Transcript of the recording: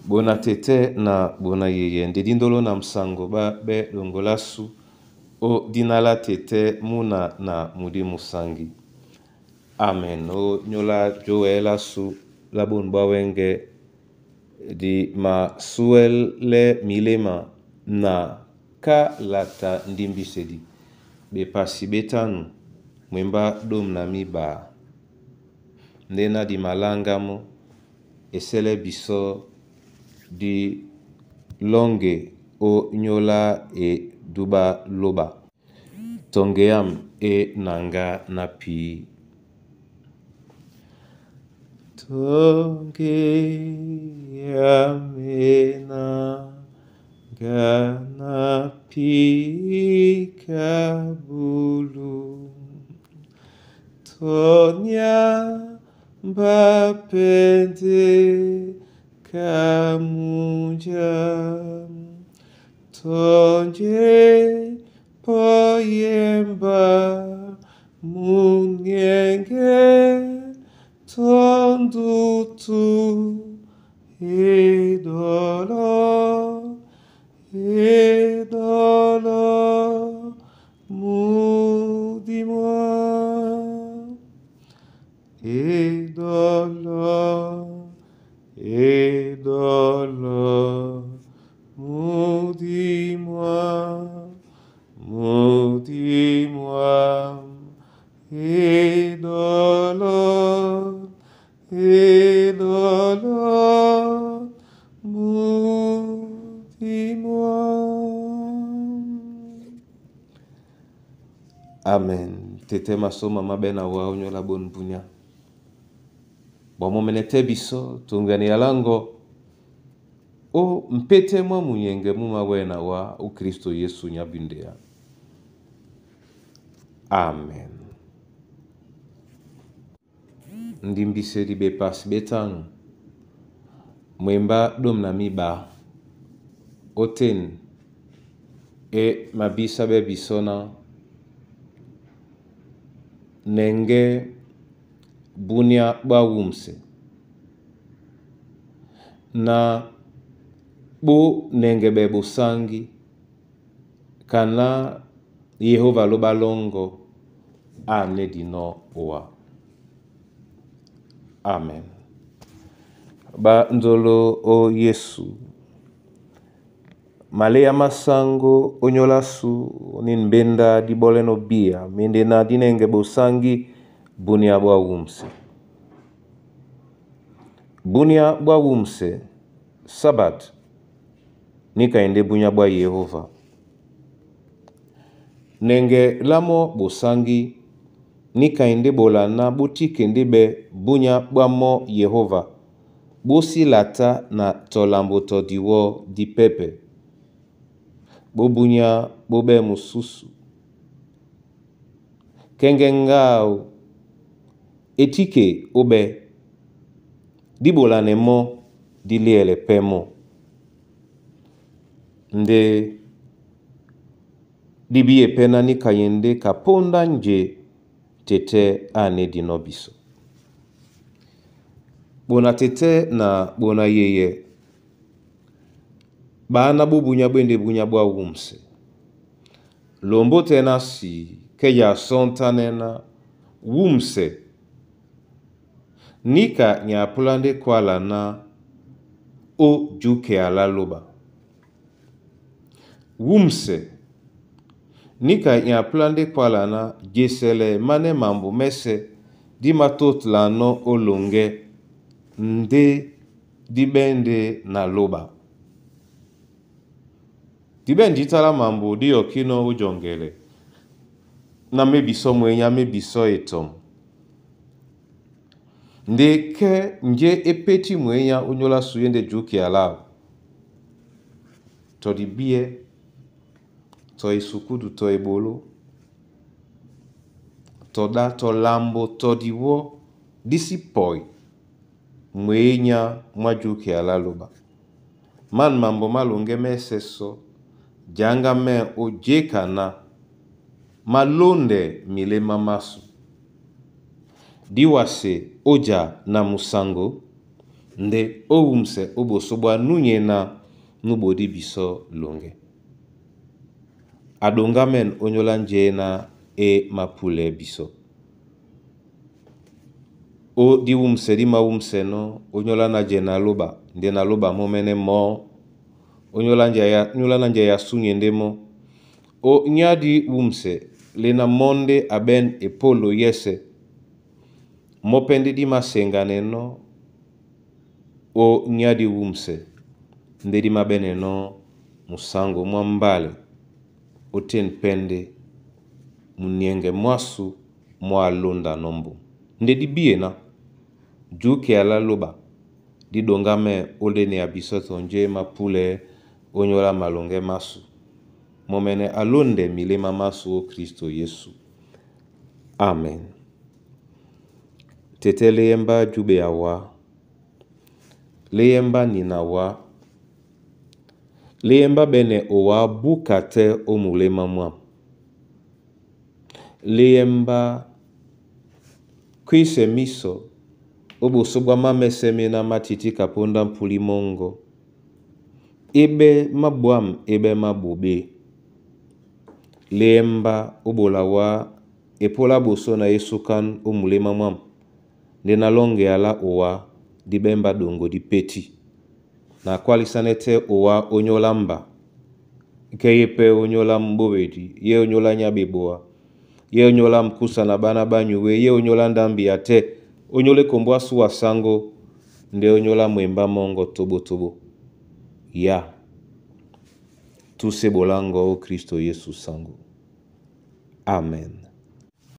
Bona tɛtɛ na bona yeye nde dindolo na musango ba be longolasu o dina la tɛtɛ muna na mudi musangi. Amen. O nyola jowɛlasu la bonu bwa wɛngɛ di masuɛlɛ milema na kalata ndimbisedi bepasi betanu mwemba domu na miba ndena di malanga mo esɛlɛ bisɔ di lɔŋge o nyóla eduba loba. Tɔŋge yam e naŋgá ná pǐ. Tɔŋge yam e naŋgá ná pǐ Kabulu. Tɔ nyamba pɛ́ ndé kamunja. Tɔ njé pɔ́ yemba munyɛŋgɛ tɔ ndutu edɔlɔ edɔlɔ mudimwa edɔlɔ edɔlɔ mudimwa mudimwa edɔlɔ edɔlɔ mudimwa. Amen. Tete masoma mabe na wa onyola bon bunya. Bwamomene te biso tongani yalango o mpete mwa munyenge muma wena wa o Kristo Yesu nyabindea. Amen. Ndimbiseli bepasi betanu mwemba domu na miba oten e mabisa be bisona nenge bunia bwa wumse na bo nenge be bosangi kana Yehova loba longo ane dino owa. Amen. Ba nzolo o Yesu maleya masango onyolasu ni mbenda diboleno bia mende na dinenge bosangi bunia bwa wumse. Bunia bwa wumse sabat nikaende bunia bwa Yehova. Nenge lamo bosangi nikaende bolana botikende be bunia bwa mo Yehova bosilata na tolambo to diwo di pepe. Bobunia bobe mususu. Kenge ngao etike obe dibolane mo diliele pemo. Nde dibiye pena nikayende kaponda nje tete ane dinobiso. Bona tete na bona yeye baana bobunya bwende bunya bwa wumse. Lombo tena si keja sontanena wumse nika nyapulande kwala na o juke ala loba. Wumse nika nyapulande kwala na jesele mane mambo mese di matotlano olonge nde dibende na loba. Dibendi tala mambo di okino ujongele na mebiso mwenya mebiso etom. Nde ke nje epeti mwenya onyola suyende juke ala. To di bie, to isukudu, to ebolo, to da, to lambo, to diwo, disi poi mwenya mwajuke ala loba. Man mambo malonge meseso, janga me ojeka na malonde milema masu. Diwase oja na musango, Nde ó wumsɛ ó ɓosó ɓwá núnyena nú ɓodí bisɔ́ loŋgɛ. Aɗoŋgámɛn ónyólá njɛ́ná e mapúlɛɛ́ bisɔ́. Ó díwúmsɛ dí mawúmsɛnɔ́ ónyólá na jɛ na lóɓa, nde na lóɓa mɔ́mɛ́nɛ́ mɔ́, ónyólá na njɛ ya súnyi ndé mɔ́. O nyá di wúmsɛ léná mɔ́ ndé a ɓɛ́n epólo yɛ́sɛ̄, mɔ́ pɛ́ ndé dí māseŋganɛnɔ́ ó nyá di wúmsɛ ndé dí máɓɛ́nɛnɔ́ musaŋgo mwá mbálɛ ótên pɛ́ ndé muniɛŋgɛ mwásū mwá lóndanɔ́ mbom. Nde dí bíe ná, jǔkɛa lá lóɓa, dí ɗoŋgámɛ́ óléneya bisɔ́ tɔ njé e mapúlɛɛ́ ónyólá maloŋgɛ́ másu, mɔ́mɛ́nɛ́ a lóndɛ milémá másū ó Kristo Yésu. Amen. Tetɛ́ léyɛ́mbá júɓea wá, léyɛ́mbá nina wá, léyɛ́mbá ɓɛ́nɛ owá búka tɛ́ ó muléma mwâm. Léyɛ́mbá kwísɛ mísɔ ó ɓosó ɓwá mámɛsɛ́ méná má tití kapóndá mpúlí mɔ́ŋgɔ́. É ɓɛ́ máɓwâm é ɓɛ́ máɓoɓé. Léyɛ́mbá ó ɓola wá epólá ɓosó na ésúkán ó muléma mwâm, ndé ná lɔ́ŋgɛa lá owá dí ɓɛ́ mbá ɗoŋgo dí pétí. Na kwálísánɛ́ tɛ́ owá ónyólá mba, kɛ́ yé pɛ́ ónyólá m'ɓówedi, yé ónyólá nyá ɓeboa, yé ónyólá mkúsa na ɓána ɓá nyuwé, yé ónyólá ndámbi a tɛ́, ónyólá ekombo á súwa sáŋgó, ndé ónyólá mwembá mɔ́ŋgɔ́ tóɓótóɓó. Yá, túsé ɓoláŋgɔ ó Kristo Yesu saŋgó. Amen.